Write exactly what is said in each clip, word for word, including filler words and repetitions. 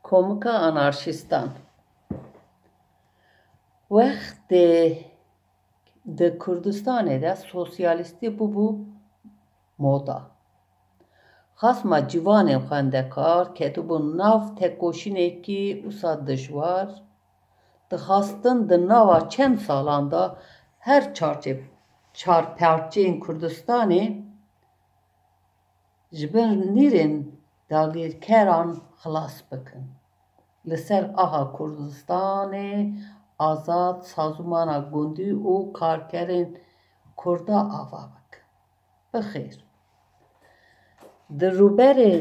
Komika anarşîstan. Wextê di Kurdistanê de sosyalîstî bûbû moda. Xasma ciwanên xwendekar ketibûn nav tekoşînekî wisa dijwar, dixwastin di nava çend salan de her çarçe-, çar parçeyên Kurdistanê ji bin nîrên dagirkeran xilas bikin. Li ser aha Kurdistanê azad, sazûmana gundî û karkerên Kurda ava bikin. Bi xêr. Di rûberê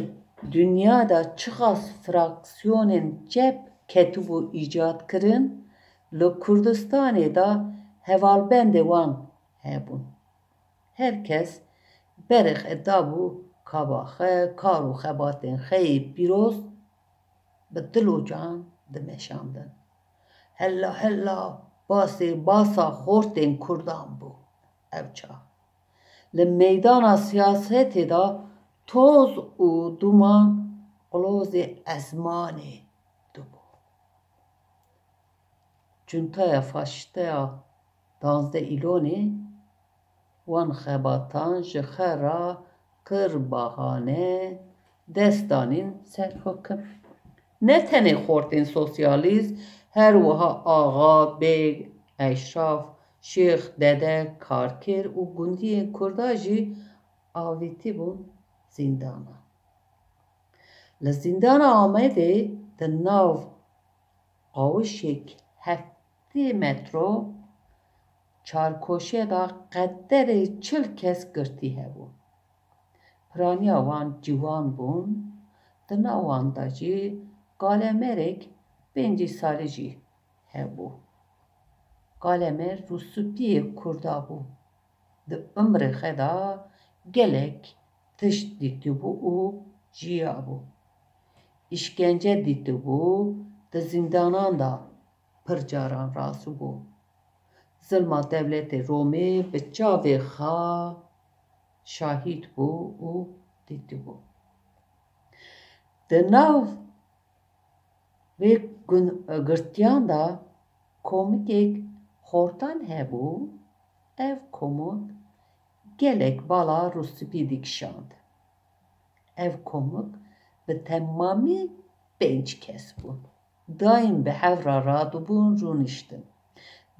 dinya de çiqas fraksiyonên çep ketibû îcad kirin, li Kurdistanê de hevalbendê wan hebûn. Her kes berê xwe dabû kaba xwe, kar û xebatên xwe yê pîroz bi dil û can dimeşandin. Hela hela basê basa xortên Kurdan bû ev çax. Li meydana siyasetê de toz û duman qilozê ezmanê dibû. Cuntaya faşîste ya danzdeh Îlonê wan xebatan ji xwe re kir bahane, dest danîn ser hukim. Ne tenê xortên sosyalîst, her wiha axa, bêg, eşraf, şêx, dede, karker û gundiyên Kurda jî avêtî bûn zîndanan. Li zîndana Amedê di nav qawişek heftê metro çarkoşe de qederê çil kes girtî hebû. Piraniya wan ciwan bûn, di nav wan de jî qalemerek pêncî salî jî hebû. Qalemer rûspiyê Kurda bû. Di umrê xwe de gelek tişt dîtibû û jiyabû. Îşkence dîtibû, di zîndanan de pir caran razibû. Zilma dewletê Romê bi çavê xwe şahîd bû û dîtibû. Di nav vê gun-, girtiyan de komikek xortan hebû, ev komik gelek bala rûspî dikişand. Ev komik bi temamî pênc kes bûn. Daîm bi hev re radibûn, rûniştin.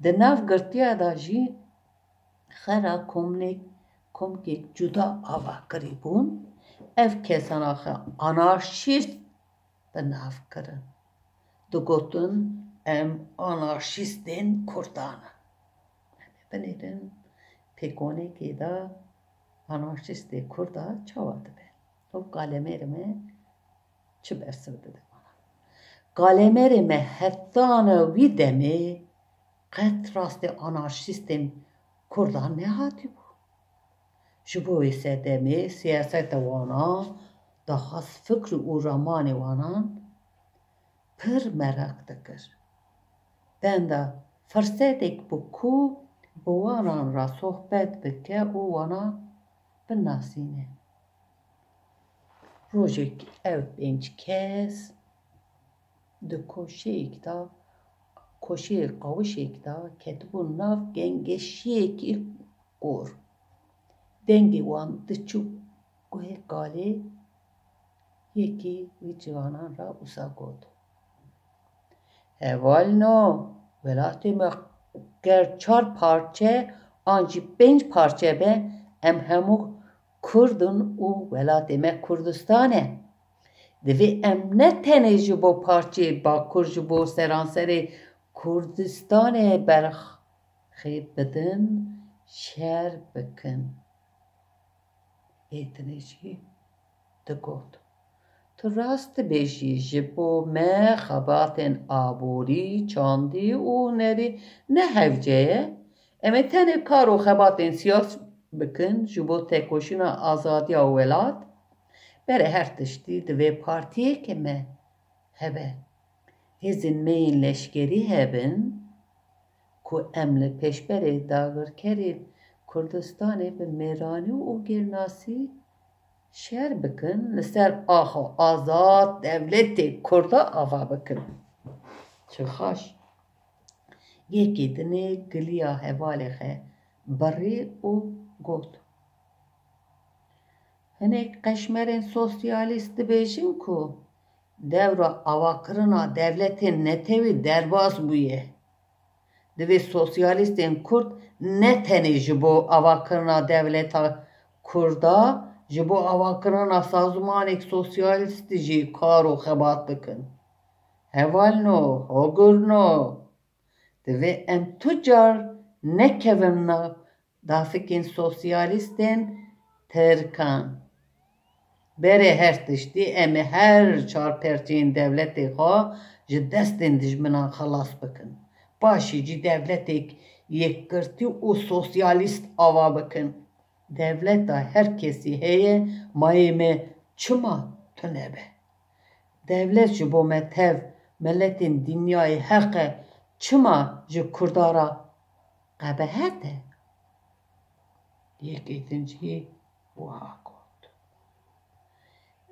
Di nav girtiya de jî xwe re komnek-, komkek cuda ava kirîbûn. Ev kesana xwe anarşîst bi nav kirin. Digotin, em anarşîstên Kurdan in. Em ê binêrin pêkonekê de anarşîstê Kurda çawa dibe? Ew qalemerê me çi bersiv dide wana? Qalemerê me hetana wî demê qet rastê anarşîstên Kurdan nehatibû. Ji bo wê sedemê siyaseta wana, daxwaz fikr û ramanê wanan pir meraq dikir. Benda firsetek bû ku bi wanan re sohbet bike û wana binasîne. Rojek ev pênc kes di koşeyek de, koşeyê qawişek de ketibûn nav gengeşiyekî qor. Dengê wan diçû guhê kalê. Yekî wî ciwanan re wisa got: Hevalno, welatê me ger çar parçe an jî pênc parçe be, em hemû Kurd in û welatê me Kurdistan e. Divê em ne tenê ji bo parçeyê Bakur, ji bo seranserê Kurdistanê berxê bidin, şer bikin. Ê dinê jî digot: Tu rast dibêjî, ji bo me xebatên aborî, çandî û hunerî ne hewce ye. Em ê tenê kar û xebatên siyasî bikin, ji bo tekoşîna azadiya welat. Berê her tiştî divê partiyeke me hebe. Hêzên me yên leşkerî hebin, ku em li pêşberê dagirkerên Kurdistanê bi mêranî û gêrnasî Şer bikin, li ser axa azad dewletê Kurda ava bikin. Çi xaş. Yekê dinê giliya hevalê xwe birî û got, Hinek qeşmerên sosyalîst dibêjin ku dewra avakirina dewletên netewî derbas bûye. Divê sosyalîstên Kurd ne tenê ji bo avakirina dewleta Kurda, ji bo avakirina sazûmanek sosyalîstî jî kar û xebat bikin. Hevalno, hogirno, divê em tu car nekevin nav dafikên sosyalîstên Tirkan. Berê her tiştî em ê her çar perçeyên dewletê xwe ji destên dijminan xelas bikin. Paşê jî dewletek yekgirtî û sosyalîst ava bikin. Dewleta her kesî heye, mayê me çima tune be? Dewlet ji bo me tev miletên dinyayê heq e, çima ji Kurda re qebehet e? Yekê din jî wiha got,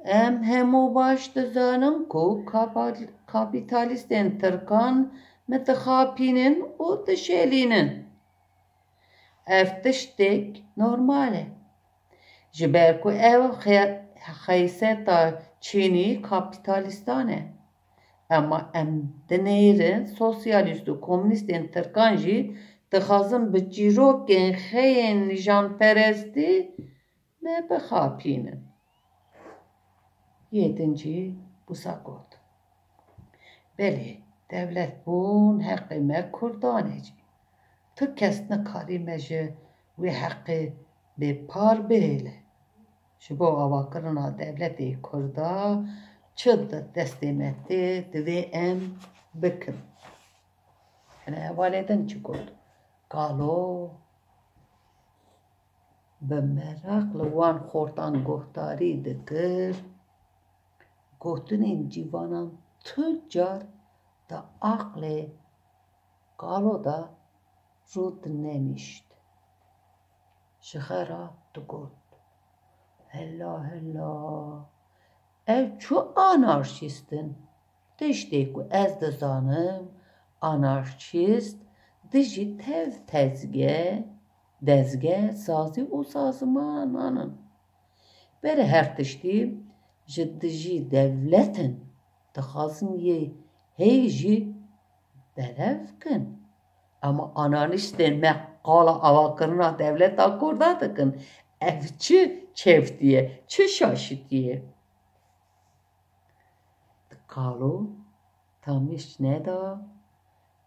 Em hemû baş dizanin ku kapa-, kapîtalîstên Tirkan me dixapînin û dişelînin. Ev tiştek normal e. Ji ber ku ev xe-, xeyseta çînî kapîtalîstan e. Ema em dinêrin sosyalîst û komûnîstên Tirkan jî dixwazin bi çîrokên xwe yên nîjanperestî me bixapînin. Yê din jî wisa got, Belê, dewletbûn heqê me Kurdan e jî. Tu kes nikarî me ji wê heqê bêpar bihêle. Ji bo avakirina dewletê Kurda çi di destê me tê, divê em bikin. Hene hevalê din çi got? Kalo bi meraq li wan xortan guhdarî dikir. Gotinên cîvanan tu car di aqlê Kalo de rû dinenîşt. Ji xwe re digot, Hela hela, ev çu anarşîst in? Tiştê ku ez dizanim, anarşîst dijî tev tezge, dezge, sazî û sazimanan in. Berê her tiştî ji dijî dewlet in, dixwazin yê heyî jî berev kin. Ema anarşîstên me qala avakirina dewleta Kurda dikin. Ev çi çeftî ye, çi şaşitî ye? Kalo tamîş neda,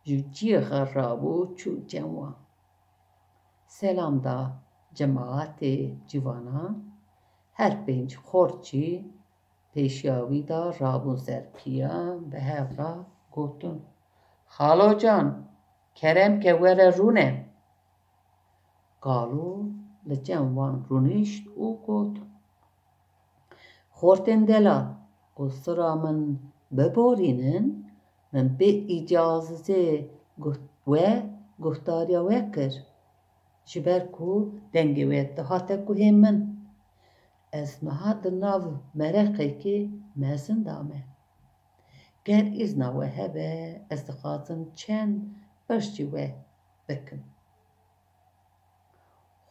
ji ciyê xwe rabû çû cem wan. Selam da cemaetê civanan, her pênc xort jî pêşiya wî de rabûn ser piyan, bi hev re gotin, Xalo can, kerem ke were rûne. Kalo li cem wan rûnişt û got, Xortên delal, qusura min biborînin, min bê îcazê guh-, we guhdariya we kir. Ji ber ku dengê we dihate guhê min. Ez niha di nav mereqekê mezin de me. Ger îzna we hebe, ez dixwazim çend pirs ji we bikim.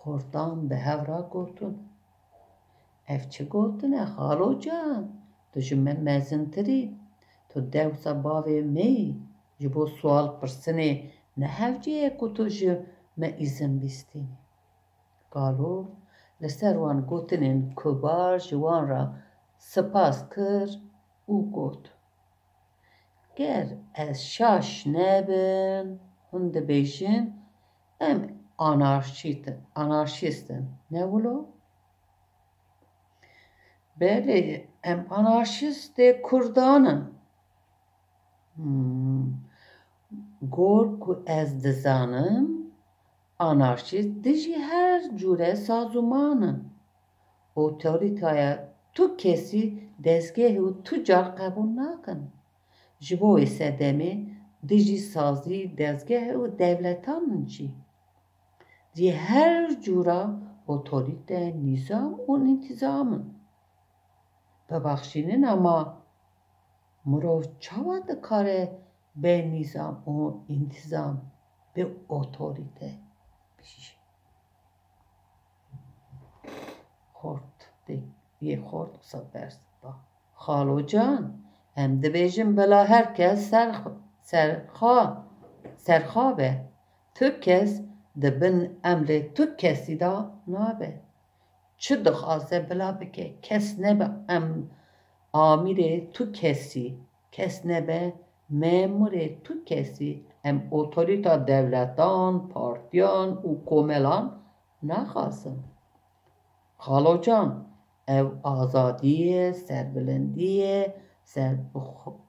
Xortan bi hev re gotin, Ev çi gotin e, xalo can? Tu ji me mezintir î. Tu dewsa bavê me yî. Ji bo sual pirsinê ne hewce ye ku tu ji me îzin bistînî. Kalo li ser wan gotinên kibar ji wan re spas kir û got, Ger ez şaş nebim, hûn dibêjin em anarşît-, anarşîst in, ne wilo? Belê, em anarşîstê Kurdan in. Hmm. Gor ku ez dizanim, anarşîst dijî her cûre sazûman in. Otorîtaya tu kesî dezgehê û tu car qebûl nakin. Ji bo wê sedemê dijî sazî dezgehê û dewletan in jî. Jî her cûra otorîte, nîzam û întîzam in. Bibexşînin, ema mirov çawa dikare bê nîzam û întîzam, bê otorîte bijî? Xort, dê, yê xort wisa bersiv da. Xalo can, em dibêjin bila her kes ser, serxa, serxa be. Tu kes di bin emrê tu kesî de nabe. Çi dixwaze bila bike, kes nebe em amîrê tu kesî, kes nebe memurê tu kesî, em otorîta dewletan, partiyan û komelan naxwazin. Xalo can, ev azadî ye, serbilindî ye, serbixwe-,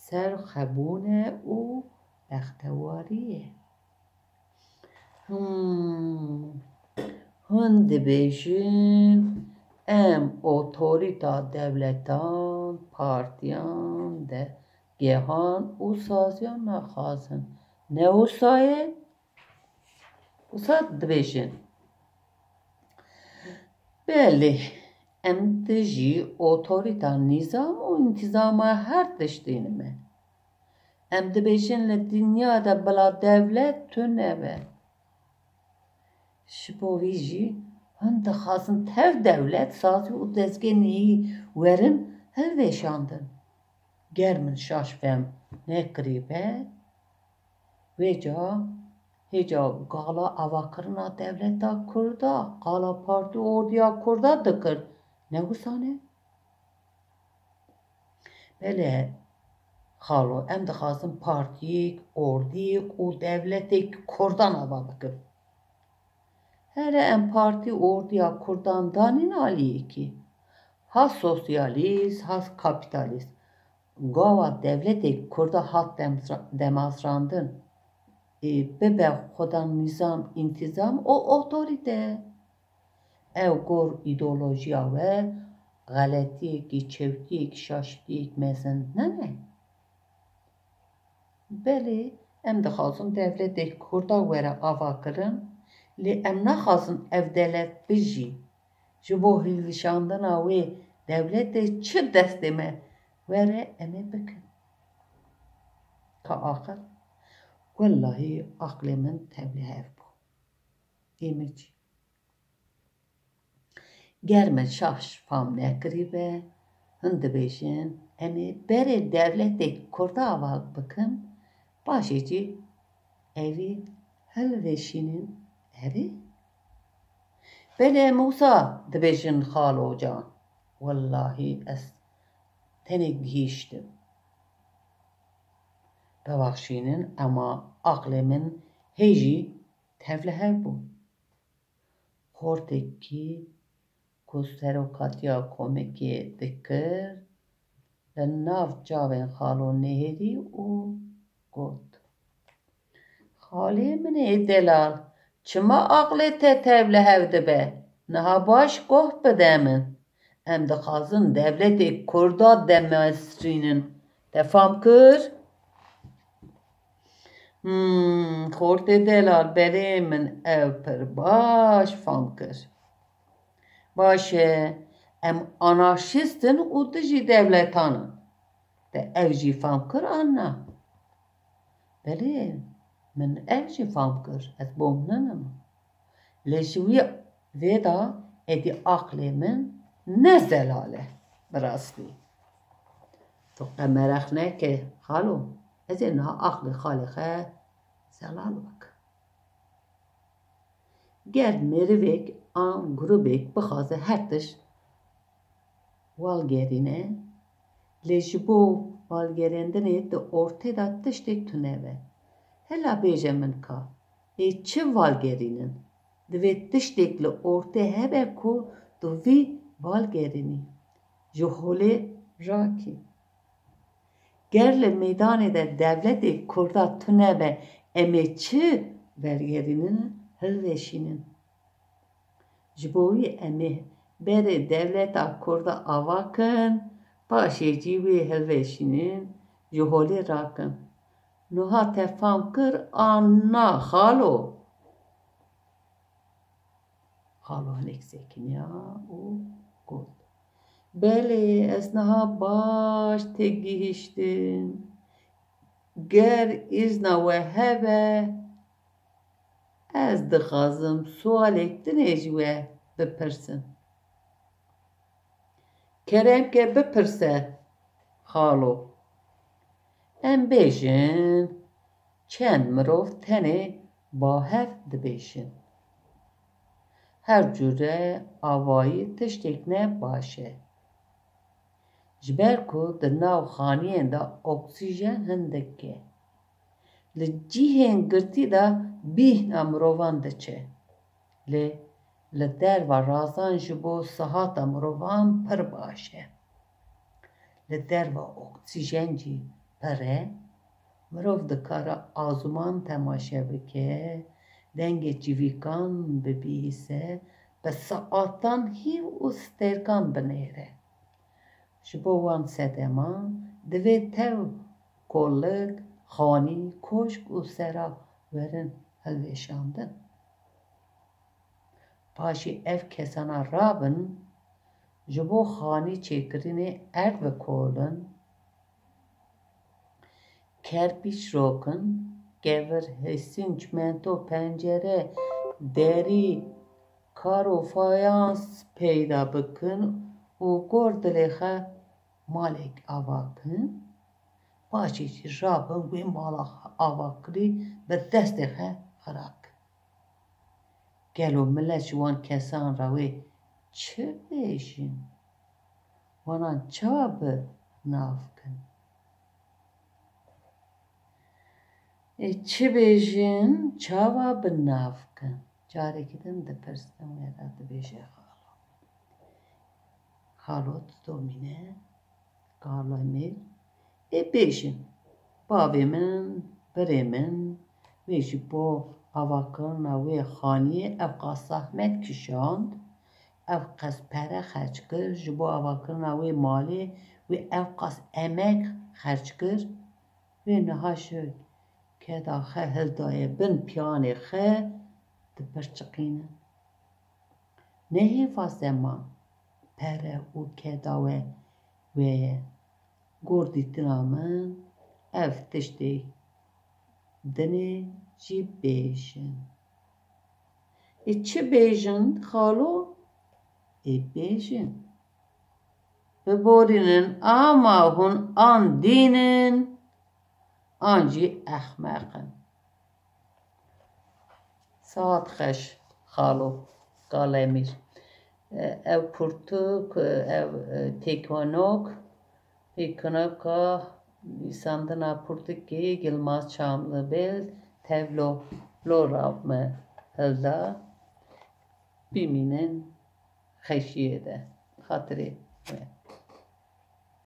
serxwebûn e û bextewarî ye. Hmm. Hûn dibêjin, em otorîta dewletan, partiyan, dergehan û saziyan naxwazin. Ne wisa ye? Wisa dibêjin. Belê, em dijî otorîta nîzam û întîzama her tiştî ne me. Em dibêjin li dinya de bila dewlet tune be. Ji bo vî jî hûn dixwazin tev dewlet, sazî û dezgehên wî werin hilweşandin. Ger min şaş fehm nekirîbe, vêca hêja gala avakirina dewleta Kurda, gala partî û ordiya Kurda dikir. Ne wisa ne? Belê, xalo, em dixwazin partiyek, ordiyek û dewletek Kurdan ava bikin. Here em partî û ordiya Kurdan danîn aliyekî. Ha sosyalîst, ha kapîtalîst. Gawa dewletê Kurda hat demzra-, demazrandin, ê, bibe xwedan nîzam, întîzam û otorîte. Ew gor îdeolojiya we xeletiyekî, çewtiyekî, şaşitiyek mezin nene. Belê, em dixwazin dewletê Kurda were avakirin, lê em naxwazin ev dewlet bijî. Ji bo hilweşandina wê dewletê çi destê me were, em ê bikin. Ka aqil, wellahî aqlê min tevlihev bû. Ê min çi? Ger min şaş fam nekirîbe, hûn dibêjin, em ê berê dewletê Kurda ava bikin, paşê jî evî hilvêşînin, erê? Belê, em wisa dibêjin xalo can. Wellahî ez tenê gihîştim. Bibexşînin, ema aqlê min hê jî tevlihev bû. Xortekî ku serokatiya komekê dikir, li nav çavên xalo nihêrî û got, Xalê min ê delal, çima aqlê te tevlihev dibe? Niha baş guh bide min. Em dixwazin dewletê Kurda demezrînin. Te fam kir? Hmm, xortê delal, belê, min ev pir baş fam kir. Baş e, em anarşîst in û dijî dewletan in. Te ev jî fam kir an na? Belê, min ev jî fam kir, ez bom ninim. Lê ji wî vê de êdî aqlê min ne zelal e, bi rastî. Tu qe mereq neke, xalo, ez ê niha aqlê xalê xwe zelal bikim. Ger merivek an grûbek bixwaze her tişt walgerîne, lê ji bo walgerandinê di ortê de tiştek tune be. Hela bêje min ka, ê çi walgerînin? Divê tiştek li ortê hebe ku tu vî walgerînî, ji holê rakî. Ger li meydanê de dewletê Kurda tune be, em ê çi wergerînin, hilweşînin? Ji bo wî em ê berê dewleta Kurda ava kin, paşê jî wê hilweşînin, ji holê rakin. Niha te fam kir an na xalo? Xalo hinek sekiniya û got, Belê, ez niha baş têgihiştim. Ger îzna we hebe, ez dixwazim sualek dinê ji we bipirsim. Kerem ke bipirse, xalo. Em bêjin, çend mirov tenê bahev dibêjin. Her cure avayî tiştek ne baş e. Ji ber ku di nav xaniyên de oksîjen hindik e. Li cihên girtî de bîhna mirovan diçe. Lê li derva razan ji bo sihata mirovan pir baş e. Li derva oksîjen jî pir e. Mirov dikare aziman temaşe bike, dengê çivîkan bibihîse, bi saetan hîv û stêrkan binêre. Ji bo wan sedeman divê tev, kolik, xanî, koşk û sera werin hilweşandin. Paşê ev kesana rabin, ji bo xanî çêkirinê erd bikolin, kerpîç rokin, kevir, hêsîn, çimento, pencere, derî, kar û fayans peyda bikin û gor dilê xwe malek ava kin, paşê jî rabin wê mala xwe ava kirî bi destê xwe xira kin. Gelo milet ji wan kesan re wê çi bêjin? Wanan çawa bi nav kin? Ê çi bêjin, çawa bi nav kin? Carekî din dipirsin, wê re dibêje xalo. Xalo didomîne, Kalemêr, ê bêjin, bavê min, birê min, wê ji bo avakirina wê xaniyê ev qas zehmet kişand, ev qas pere xerc kir, ji bo avakirina wê malê wê ev qas emek xerc kir, wê niha ji keda xwe hildaye bin piyanê xwe dipirçiqîne. Ne hêva zeman, pere û keda we wê ye. Gor dîtina min ev tiştê dinê jî bêjin. Ê çi bêjin xalo? Ê bêjin. Biborînin ama hûn an dîn in, an jî ehmeq in. Saet xweş xalo Kalemîr. Ev pirtûk, ev pêkanok, pêkanoka nivîsandina pirtûkê Yilmaz Çamlibel tevlo lora me hilda. Bimînin xeşiyê de. Xatirê we.